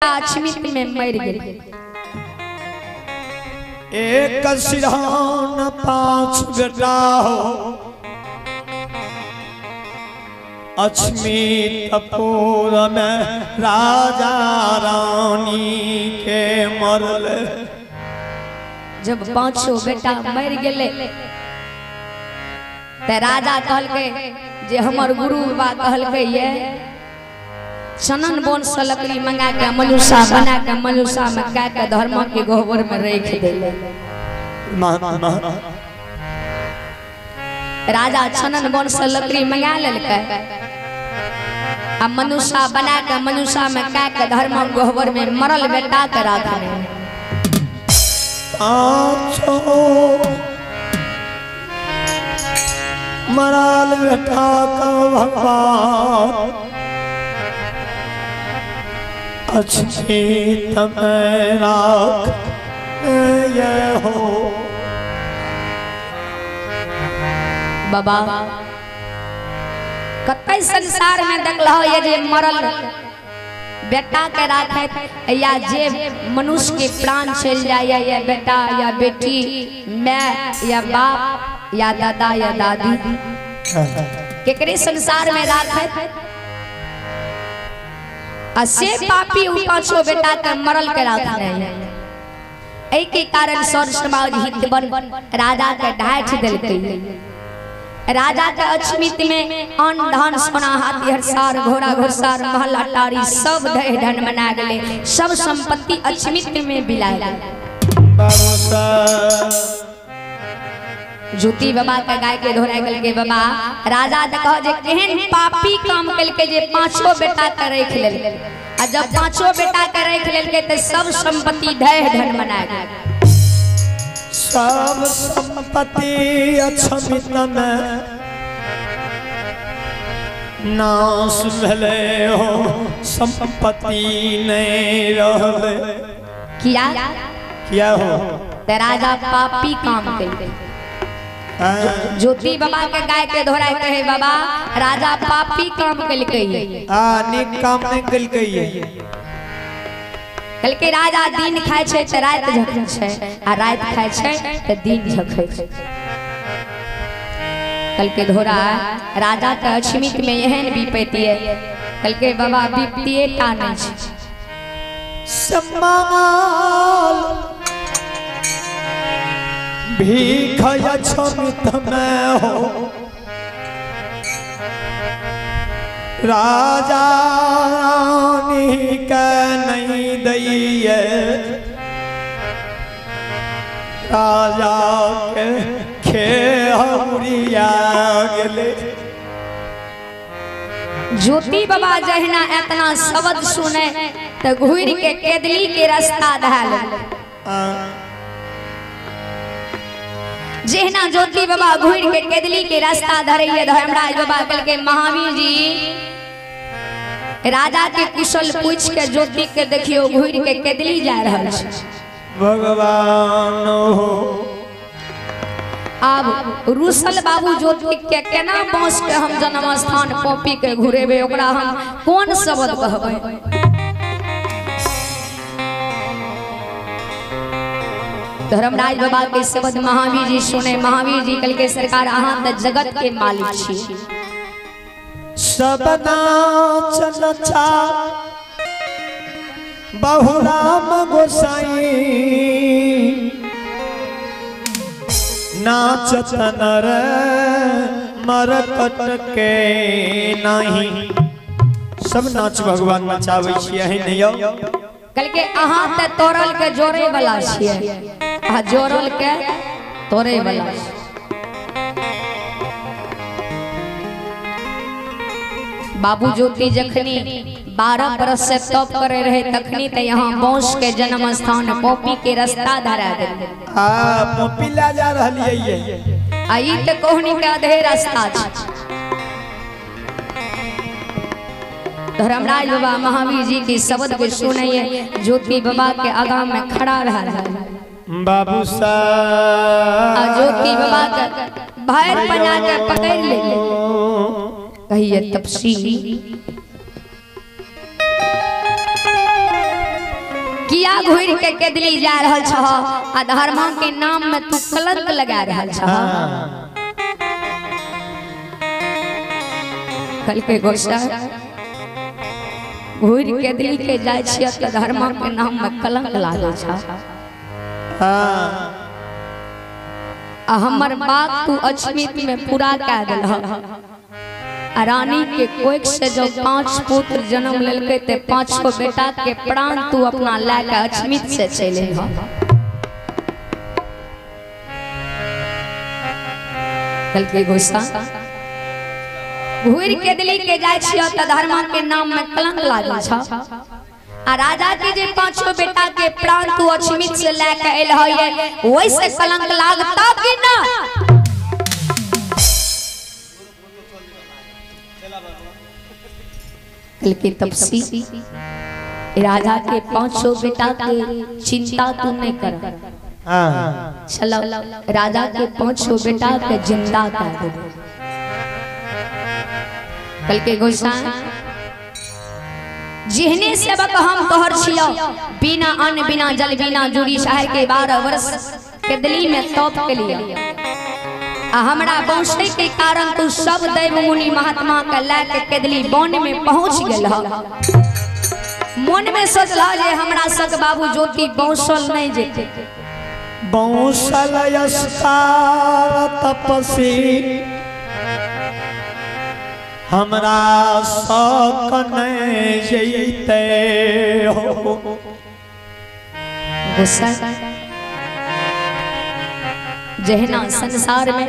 अछमित में मर गेल। एक सिरहान 5 बेटा हो अछमितपुर में राजा रानी के मरल। जब 5 बेटा मर गेले ते राजा कहलकै जे हमर गुरु बाबा कहलकै ये चनन बोन से लकड़ी मंगा के मनुषा बना के मनुषा में का के धर्म के गोबर में रख देले। राजा चनन बोन से लकड़ी मंगा लेलकै आ मनुषा बना के मनुषा में का के धर्म गोबर में मरल बेटा के राखने। मरल बेटा का भगवान अछमित में राख ये हो। बाबा कतई संसार में देखल ये जे मरल बेटा के राखे या जे मनुष्य के प्राण चल जाए या बेटा या बेटी मैं या बाप या दादा या दादी केकरे संसार में राखे आ से पापी उ 5 बेटा के मरल के राखने। एहि के कारण सर समाज हित बन राजा के ढाठ देलकै। राजा के अछमित में अन्न धन सोना हाथी हरसार घोड़ा घोड़सार महल अटारी सब दह धन बना गेले, सब संपत्ति अछमित में बिला गेल। ज्योति बाबा के गाय के धोरा गेल के बाबा राजा त कह जे केहन पापी काम केलकै जे 5 बेटा के रख लेलकै आ जब 5 बेटा के रख लेलकै त सब संपत्ति ढह धन बना गेल। सब संपत्ति अछमित में नाश भेले हो, संपत्ति नहीं रहले। किया किया हो त राजा पापी काम केलकै। ज्योति बाबा के गाय के धोरा कहे बाबा राजा पापी काम केलकै आ नीक काम नहीं केलकै। कहलकै राजा दिन खाय छै त राति झखै छै आ राति खाय छै त दिन झखै छै। कहलकै धोरा राजा के अछमित में एहन विपत्ति है। कहलकै बाबा विपत्तिए टा नहीं छै। समाल भीख अछमित में हो राजा रानी के नहीं दैये, राजा के खेहरिया गेले। ज्योति बाबा जहिना एतना शब्द सुने त घुर के केदली के रास्ता धल। जहिना ज्योति बाबा घुर के केदली के रास्ता धरैये धर्मराज बाबा कहलकै महावीर जी राजा के कुशल पूछ के ज्योति के देखियो घुर के केदली जा रहल छै। भगवान हो अब रुसल बाबू ज्योति के केना बांस के हम जन्म स्थान कॉपी के घुरेबे, ओकरा हम कोन शब्द कहबै। धर्मराज बाबा के शब्द महावीर जी सुने। महावीर जी कहलकै सरकार अहाँ त जगत के मालिक छी। सब नाच नचा बहुराम गोसाई नाचत नर मरकट के नहीं। सब नाच भगवान नचाबै छियै नहीं यौ। कहलकै अहाँ त तोड़ल के जोड़े वाला छियै आ जोड़ल के तोड़े वाला। बाबू ज्योति जखनी 12 बरस से तप करे रहे तखनी त यहाँ बौंस के जन्म स्थान पोपी के रास्ता धरा दे। आ पोपी ला जा रहलियै आ ई त कोहनी के आधे रास्ता छै। धर्मराज बाबा महावीर जी के शब्द के सुनैये ज्योति बाबा के आगा में खड़ा रहा बाबू साहब आ ज्योति बाबा के भर बना के पकड़ ले। कहिए तपसी किया घुर के केदली जा रहल छह आ धर्मा के नाम में तू कलंक लगा रहल छह। कल के गोसाई घुर केदली के जाय छिय त धर्मा के नाम में कलंक लागल छ। आ हमर बात तू अछमित में पूरा कै देलह। आ रानी के कोख से जो 5 पुत्र जन्म लेलकै ते 5 बेटा के प्राण तू अपना लए के अछमित से चलि एलह। कल के गोसाई घुर केदली के जाय छिय त धर्मा के नाम में कलंक लागल छ। आ राजा के जे 5 बेटा के प्राण तू अछमित से लए के एलह ओहि से कलंक लागता कि ना? लेकिन तपसी राजा के 5 बेटा के चिंता तू नहीं कर। चलो राजा के 5 बेटा के जिंदा कर दो। कल के गोसाई जिहने सेवक हम तोहर छियो बिना अन्न बिना जल बिना जुड़ी शहर के 12 वर्ष केदली में तप के लिए आ हमरा पहुँचे के कारण तू सब दैव मुनि महात्मा के लए के केदली वन में पहुँच गेल। मन में सोचला जे हमरा सक बाबू ज्योति बौसल नहीं जेते। बौसल यस्ता तपसी हमरा शक नहीं जैते हो। गोसाई जहना संसार में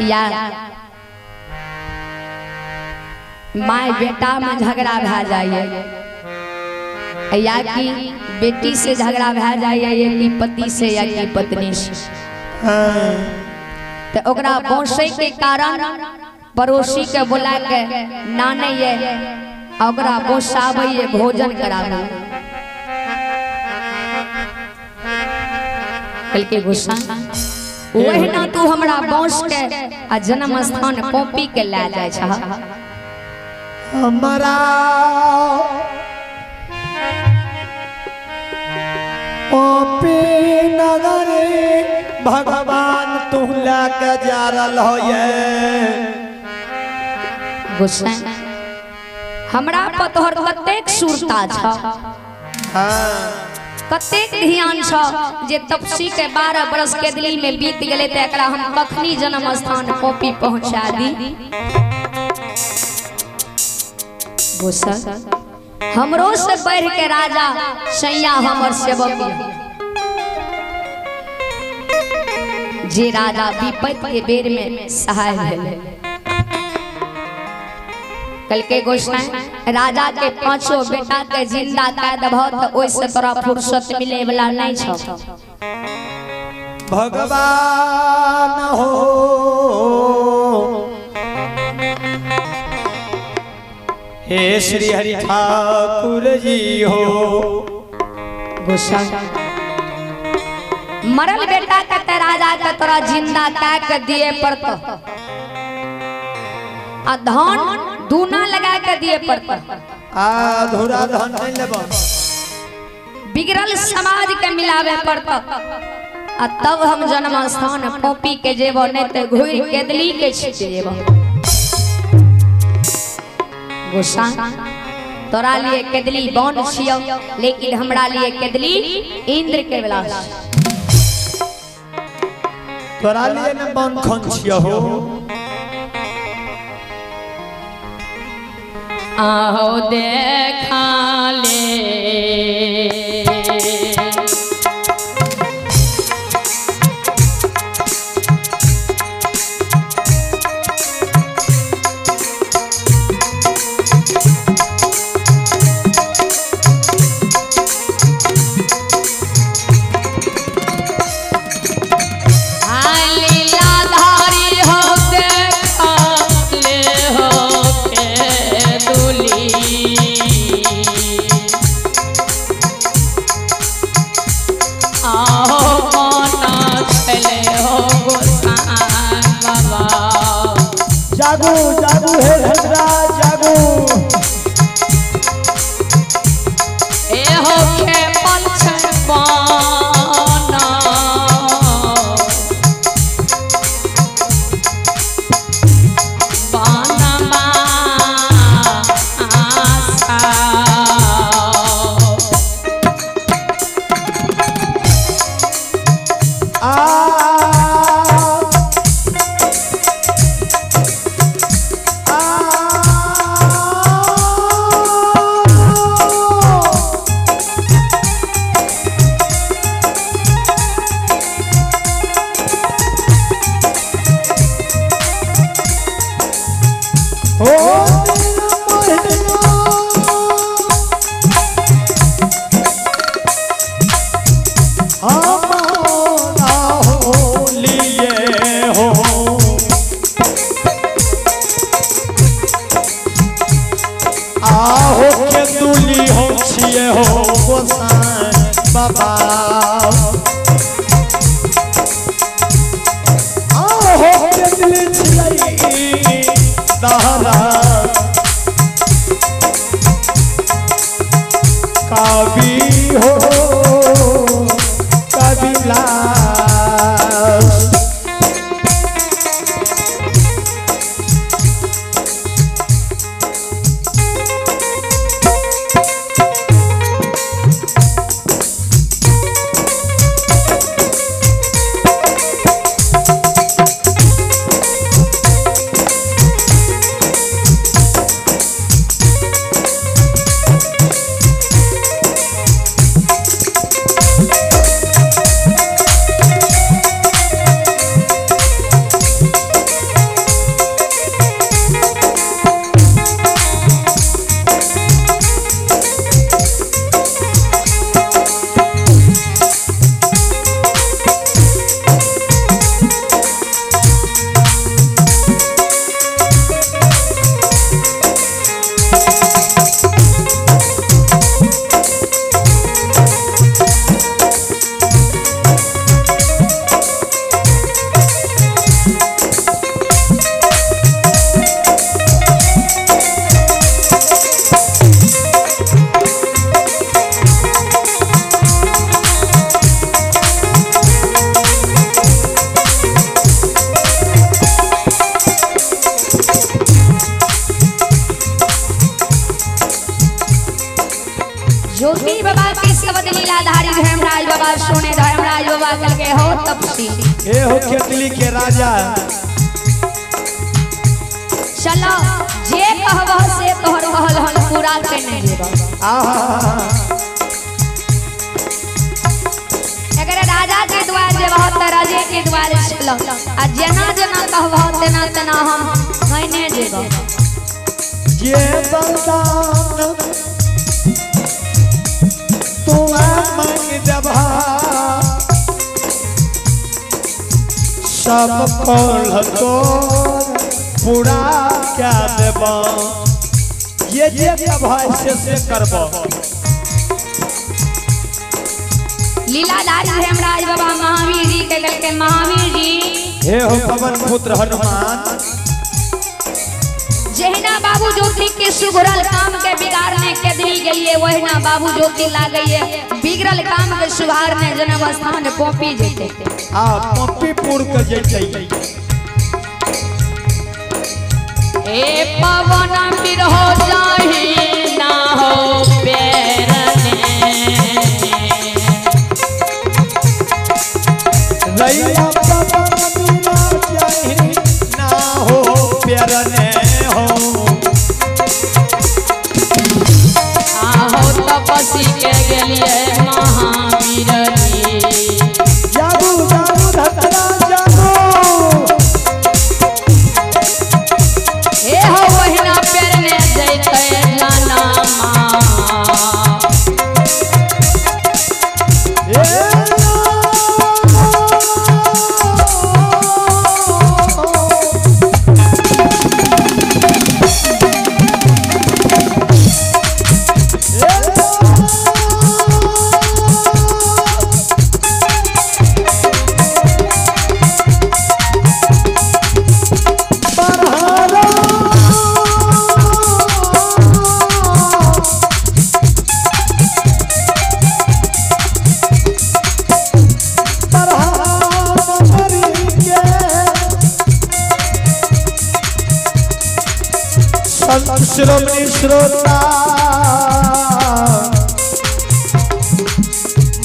या my बेटा में झगड़ा भा जाइए या कि बेटी से झगड़ा भा जाइए या कि पति से या कि पत्नी से तो ओकरा बौसे के कारण पड़ोसी के बुला के नाने ये ओकरा बौसाबै भोजन कराबै। कल के गुस्सा वही ना तू हमरा बौस के आ जन्म स्थान पॉपी के ला जाय छह। हमरा पॉपी नगर भगवान तू ला के जा रहल हो। गुस्सा हमरा पर तोहर कतेक सुरता छ, कतेक ध्यान छ जे तपसी के 12 बरस केदली में बीत गेलै त एकरा हम कखनी जन्म स्थान पॉपी पहुंचा दी। गुस्सा हमरो से बढ़ के राजा सैया हमर सेवक जे राजा विपत के बेर में सहाय भेलै। कल के गोसाई राजा के 5 बेटा के जिंदा कै देबह त ओइ से तोरा फुर्सत मिले वाला नहीं छ। भगवान हो हे श्री हरि ठाकुर जी हो। गोसाई मरल बेटा के त राजा के तोरा जिंदा कै के दिए पड़त आ धन दूना लगा के दिए पड़त। आ अधूरा धन नहीं लेब, बिगड़ल समाज के मिलावे पड़त आ तब हम जन्म स्थान पॉपी के जेबो नहीं ते घुर केदली के छिट जेबो। गोसाई तोरा लिए केदली बन छियो लेकिन हमरा लिए केदली इंद्र के विलास। तोरा लिए न बन खन छियो हो। आओ देखा ले लीलाधारी हो देखा ले हो के दुली। गोसाई बाबा आहो दिल छिलाई दहरा कवि हो कबिला ज्योति बाबा के शब्द लीलाधारी धर्मराज बाबा सुने धर्मराज बाबा कल के हो तपसी हे हो खेतली के राजा चलो जे कहबह से तोहर कहल हल पूरा केने जेबह। आहा अगर राजा के द्वार जेबह त राजे के द्वार चलो आ जेना जेना कहबह तेना तेना हम कइने जेबह। जे वरदान तू मांग देबह सब कल तोर पूरा क्या देबह ये जे देबह से करबह। लीलाधारी धर्मराज बाबा महावीर जी के कल के महावीर जी हे हो पवन पुत्र हनुमान जहिना बाबू ज्योति के सुघरल काम के बिगाड़ने के दिल गेलिए वहिना बाबू ज्योति लागइए बिगड़ल काम के सुधारने जन्म स्थान पोपी जेते आ पोपीपुर के जेते। ए पवन बिरहो जाहि ना हो पेरने रैया पवन बिरहो जाहि ना हो पेरने हो आहो तपसी के गेलिए महावीर जी जागू जागू धतरा जागू ए हो वहिना पेरने जैते जाना माँ ए श्रोमणी श्रोता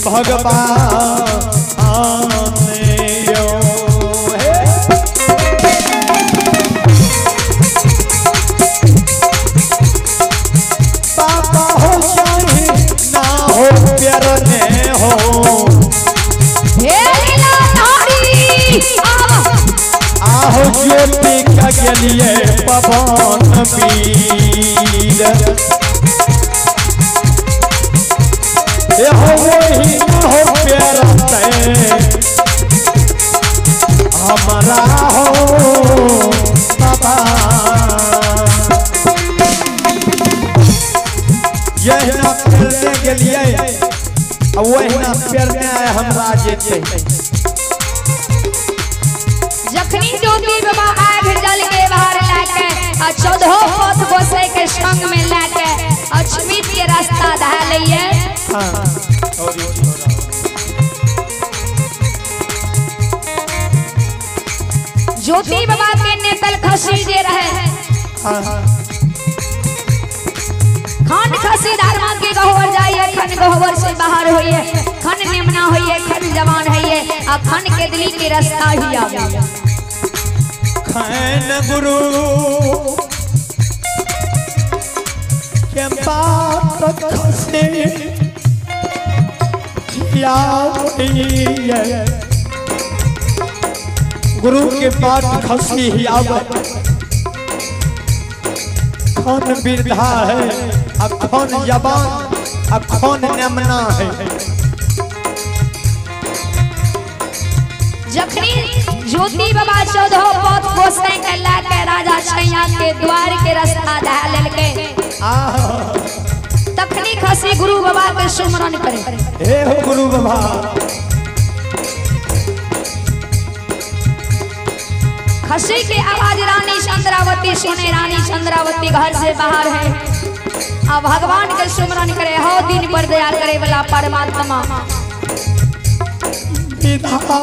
भगवान यो हे पापा हो चाहे ना हो प्यारने हो हे लीलाधारी आहो ज्योति का के लिए पवन वीर ये हो वही ना हो प्यारा हमारा हो बाबा यह ना करने के लिए वहिना पेरने आए हमरा जेते। जखनी ज्योति बाबा आग जल के बाहर लाके आ 14 पथ गोसाई के संग में लाके अछमीत के रास्ता धा लइए। हां और ज्योति बाबा के नेतल खसी जे रहे। हां खन खसी धर्मा के गहोवर जाइए, खन गहोवर से बाहर होइए, खन नेमना होइए, खन जवान होइए आ खन के दिली के रास्ता ही आवे। खन गुरु के बात खसे आवे, गुरु के बात खसी ही आवे। खन वृद्धा है अखन जवान अखन नेमना है। जखनी ज्योति बाबा 14 पथ गोसाई के लाके राजा छैया के द्वार के रास्ता धा लेलके, तखनी खसी गुरु बाबा के सुमरन करे। हे हो गुरु बाबा। खसी के आवाज रानी चंद्रावती सुने, रानी चंद्रावती घर से बाहर है आ भगवान के सुमरन करे। हो दिन पर दया करे वाला परमात्मा विधाता